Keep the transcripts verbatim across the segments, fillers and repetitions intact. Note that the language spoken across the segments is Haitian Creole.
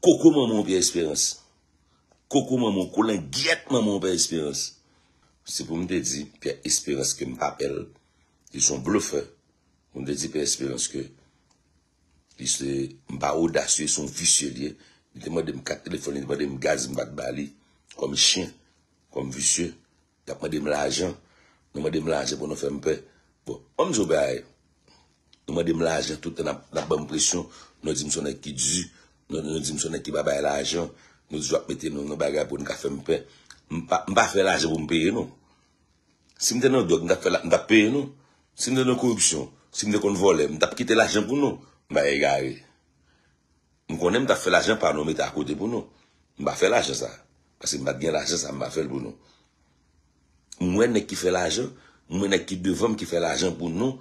Koko manman w Pyè Esperans. Koko manman w, kolengyèt manman w Pyè Esperans. Se pou m te di Pyè Esperans ke m pa pè l, li se yon blofè. Pou m te di Pyè Esperans ke li se, m pa odasye, se yon visye li ye. Li te mande m kat telefòn, li te mande m gaz, m pa t ba li. Kòm chen, kòm visye. Y ap mande m lajan. Nou mande m lajan pou nou fè m pè. Bon, ban m di w bagay. Nou mande m lajan tout tan, n ap, n ap ban m presyon. Nou di m se yon nèg ki di. Nou, nou di m se yon nèg ki pa bay lajan. Nou di w ap mete nou nan bagay pou n ka fè m pè. M pa, m pa fè lajan pou m peye nou. Si m te nan dwòg, m t ap fè la, m t ap peye nou. Si m te nan koripsyon, si m te konn vòlè, m t ap kite lajan pou nou. M pa egare. M konnen m t ap fè lajan pa nou mete akote pou nou. M pa fè lajan sa. Paske m pa t gen lajan sa, m pa fè l pou nou. M wè nèg ki fè lajan, m wè nèg ki devan m ki fè lajan pou nou,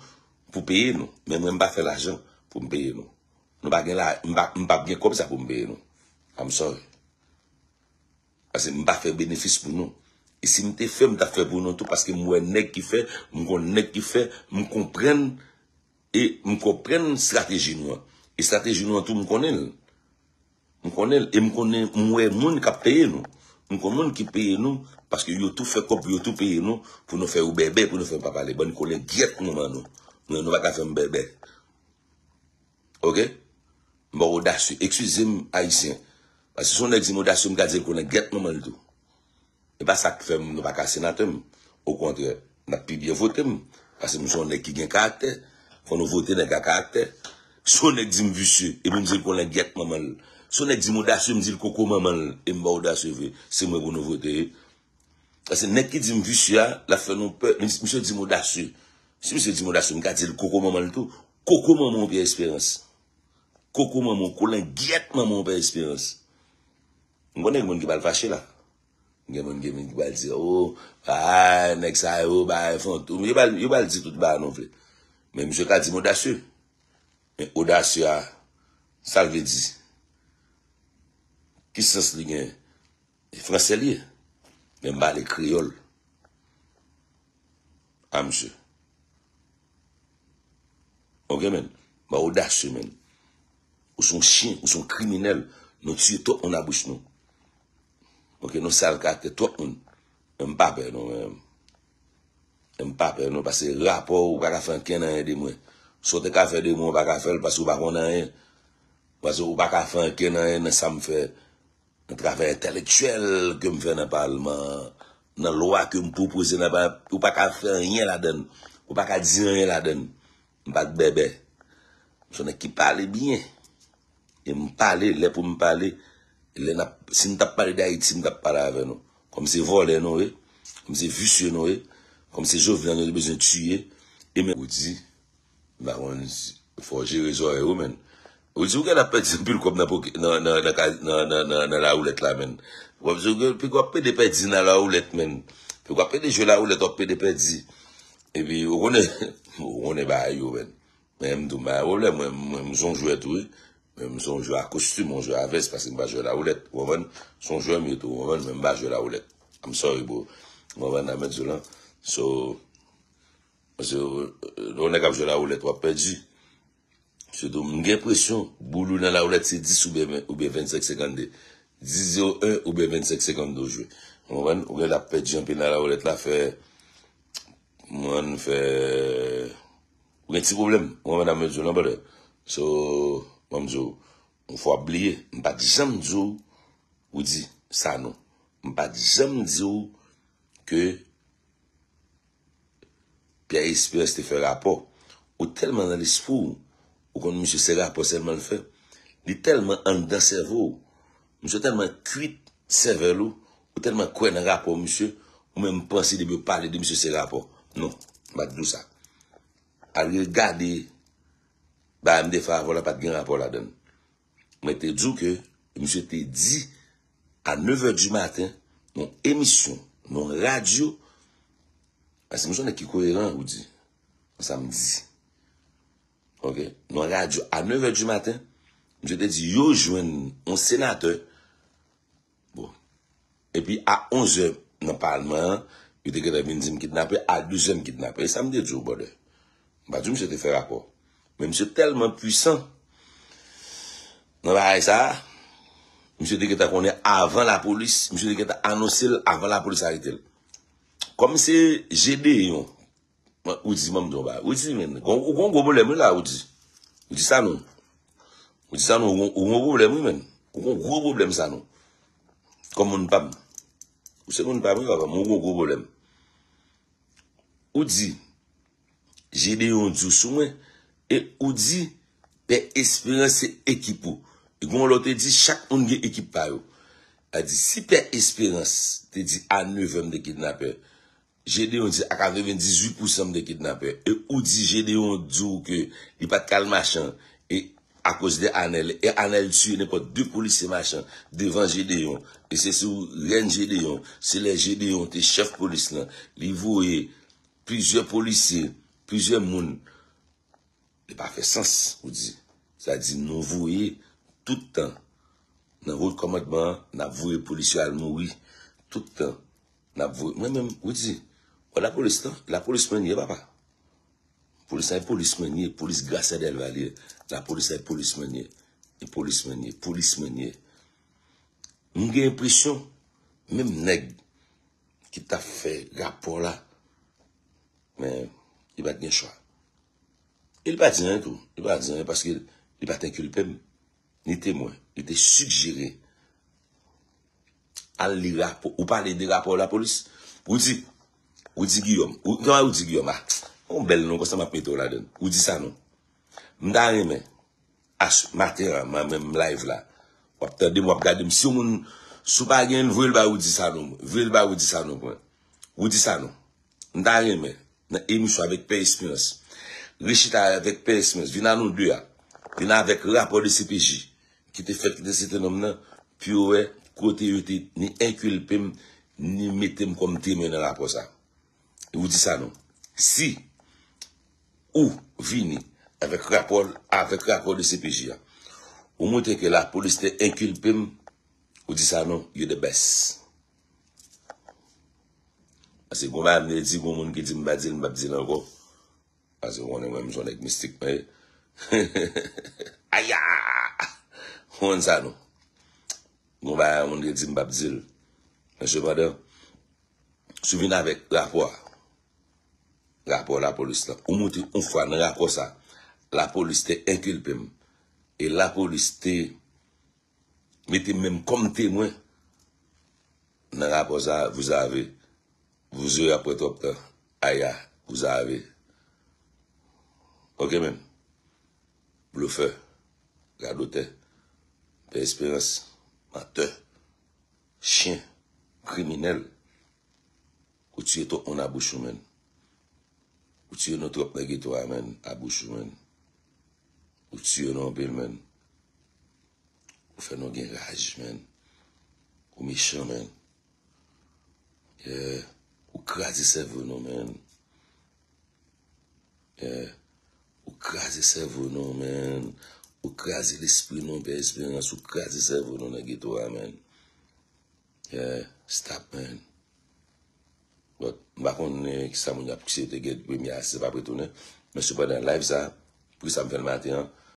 pou peye nou. Men mwen, m pa fè lajan pou m peye nou. Nou pa gen la, m pa, m p ap gen kòb sa pou m peye nou. I'm sorry. Paske m pa fè benefis pou nou. E si m te fè, m t ap fè pou nou tou, paske m wè nèg ki fè, m konn nèg ki fè, m konprann, e m konprann estrateji nou an. Estrateji nou an tou, m konnen l. M konnen l, e m konnen, m wè moun k ap peye nou. M konn moun ki peye nou, paske yo tou fè kòb, yo tou peye nou, pou nou fè yo bèbè, pou nou fè yo pa pale. Bann kolengyèt manman nou. Nou, nou pa ka fè m bèbè. Oke? M pa odasye. Eskize m, Ayisyen. Paske si yon nèg di m odasye, m ka di l kolengyèt manman l tou. E pa sa k fè m, nou pa ka senatè m. Okontrè, n ap pi byen vote m. Paske m se yon nèg ki gen karaktè. Fò nou vote nèg a karaktè. Si yon nèg di m visye, epi m di l kolengyèt manman l. Si yon nèg di m odasye, m di l koko manman l. E m pa odasye vre. Se mwen pou nou vote. Paske nèg ki di m visye a, l ap fè nou pè. Misye di m odasye. Si misye di m odasye, m ka di l koko manman l tou. Koko manman w Pyè Esperans. Koko manman w, kolengyèt manman w Pyè Esperans. M konnen gen moun ki pral fache la. Gen moun, gen moun ki pral di, o, a, nèg sa yo, bagay fantom. Yo pral, yo pral di tout bagay nou vle. Men misye ka di m odasye. Men odasye a, sa l vle di? Ki sans li gen? E fransè li ye. Men m pale kreyòl. A, misye. Oke, men. M pa odasye, men. Ou se yon chen, ou se yon kriminèl. Nou tiye twòp moun a bouch nou. Oke, nou sal karaktè twòp moun. Men m pa pè, non, men. M pa pè, non, paske rapò ou pa ka fè ankenn anyen de mwen. Sa w te ka fè de mwen, ou pa ka fè l paske ou pa konn anyen. Paske ou pa ka fè ankenn anyen nan sa m fè. Nan travay entèlektyèl ke m fè nan palman an, nan lwa ke m pwopoze nan palman, ou pa ka fè anyen ladan l. Ou pa ka di anyen ladan l. M pa t bèbè. M se yon nèg ki pale byen. E m pale, lè pou m pale, lè n ap, si m t ap pale d Ayiti, m t ap pale avè nou. Kòm se vòlè nou ye, kòm se visye nou ye, kòm se Jovenel nou te bezwen tiye, e men ou di, M pa konn si, fò w jere zòrèy ou, men. Ou di ou genlè ap pèdi anpil kòb nan poke, nan, nan, nan, ka- nan, nan, nan, nan lawoulèt la, men. W ap di ou gen, piko ap pede pèdi nan lawoulèt, men. Piko ap pede jwe lawoulèt, w ap pede pèdi. Epi, ou konnen, ou konnen bagay yo, men. Men m tou, m pa gen pwoblèm, mwen, mwen, m se yon jwè tou, wi. Men m se yon jwè a kostim, yon jwè a vès, paske m pa jwe lawoulèt, ou konprann? Se yon jwè m ye tou, ou konprann? Men m pa jwe lawoulèt. I'm sorry, bro. Ou konprann sa m ap di w lan? So, Paske, euh, lè yon nèg ap jwe lawoulèt, w ap pèdi. Sitou, m gen enpresyon, boul ou nan lawoulèt se dis oubyen ven, oubyen vennsenk senkannde. Dis zewo en oubyen vennsenk senkannde w jwe. Ou konprann? Ou genlè ap pèdi anpil nan lawoulèt la, fè, mwen fè, ou gen ti pwoblèm. Ou konprann sa m ap di w lan, brother? So, ban m di w, yon fwa w ap bliye, m pa t janm di w, ou di sa non. M pa t janm di w ke Pierre Espérance te fè rapò. Ou tèlman nan lespri w, ou konn misye se rapò sèlman l fè. Li tèlman anndan sèvo w. Misye tèlman kwit sèvèl ou, ou tèlman kwè nan rapò misye, ou menm panse depi yo pale de misye se rapò. Non, m pa t di w sa. Al regade bagay m te fè avè w la, pa t gen rapò ladan l. Mwen te di w ke misye te di a nevè di maten, nan emisyon, nan radyo, paske misye yon nèg ki koyeran, ou di, nan sa m di. Oke? Nan radyo, a nevè di maten, misye te di, yo jwenn yon senatè. Bon. Epi a onzè nan palman an, yo te gentan vin di m kidnape, a douzè m kidnape. E sa m te di w, brother. M pa di w misye te fè rapò. Men misye tèlman pwisan nan bagay sa a, Misye te gentan konnen avan lapolis, misye te gentan anonse l avan lapolis arete l. Kòm se Jedeyon, ou di manm don ba, ou di men, ou gon gwo pwoblèm wi la, ou di. Ou di sa non. Ou di sa non, ou gon pwoblèm wi men. Ou gon gwo pwoblèm sa non. Kòm moun pa m. Ou se moun pa m wi papa, ou gon gwo pwoblèm. Ou di, Jedeyon di w sou mwen, e ou di, Pè Esperans se ekip ou. E gon lè w te di, chak moun gen ekip pa yo. A di, si Pè Esperans te di a nevè m te kidnapè, Jedeyon di a katrevendizuit pousan m te kidnapè. E ou di Jedeyon di w ke li pa t kal machan. E akoz de Anèl. E Anèl tiye nenpòt de polisye machan devan Jedeyon. E se sou rèn Jedeyon. Se lè Jedeyon te chèf polis lan. Li voye plizyè polisye, plizyè moun. Li pa fè sans, ou di. Sa di nou voye tout tan. Nan wot kòmandman an, n ap voye polisye al mouri. Tout tan. N ap voye. Mwen menm, ou di. Wè lapolis lan, lapolis mwen ye, papa. Polis la e polis mwen ye, polis Grasya Delva li ye. Lapolis la e polis mwen ye. E polis mwen ye, polis mwen ye. M gen enpresyon, menm nèg ki t ap fè rapò la, men li pa t gen chwa. E li pa di anyen tou. Li pa di anyen paske li pa t enkilpe m, ni temwen. Li te sigjere. Al li rapò. Ou pale de rapò lapolis. Ou di, ou di Guillaume. Ou, kòman ou di Guillaume? Ah, yon bèl non, konsa m ap mete w ladann. Ou di sa non. M ta renmen. Ach, maten an, mwen menm live la. W ap tande m, w ap gade m. Si yon moun, si w pa gen, voye l ba Rudy Sanon. Voye l ba Rudy Sanon pou mwen. Rudy Sanon. M ta renmen, nan emisyon avèk Pè Esperans. Rechita avèk Pè Esperans. Vin a nou de a. Vin avèk rapò de C P J. Ki te fèt, ki te sete nonm nan. Pou yo wè, kote yo te ni enkilpe m, ni mete m kòm temwen nan rapò sa. Ou di sa non. Si ou vini avèk rapò, avèk rapò de C P J a, ou montre ke lapolis te enkilpe m, ou di sa non, you the best. Paske gon bagay m te di, gon moun ki di m pa di l, m p ap di l ankò. Paske ou konnen mwen, m se yon nèg mistik, men. Aya! Ou konn sa non. Gon bagay moun te di m p ap di l. Men sepandan, si w vin avèk rapò a, rapò lapolis lan, ou montre yon fwa nan rapò sa, lapolis te enkilpe m, e lapolis te mete m menm kòm temwen nan rapò sa, vous avez, vous aurez après trop tan, aya, vous avez. Ok menm. Blofè, radotè, Pè Esperans, mantè, chen, kriminèl. Ou tiye twòp moun a bouch ou, menn. Ou tiye nou twòp nan geto a, menn, a bouch ou, menn. Ou tiye nou anpil, menn. Ou fè nou gen raj, menn. Ou mechan, menn. Yeah. Ou kraze sèvo nou, menn. Yeah. Ou kraze sèvo nou, menn. Ou kraze lespri nou, Pè Esperans. Ou kraze sèvo nou nan geto a, menn. Yeah, stop, man. But, m pa konn, eh, kisa moun y ap, si yo te gen premye a, si se p ap retounen. Men sepandan, live sa, poukisa m fè l maten an,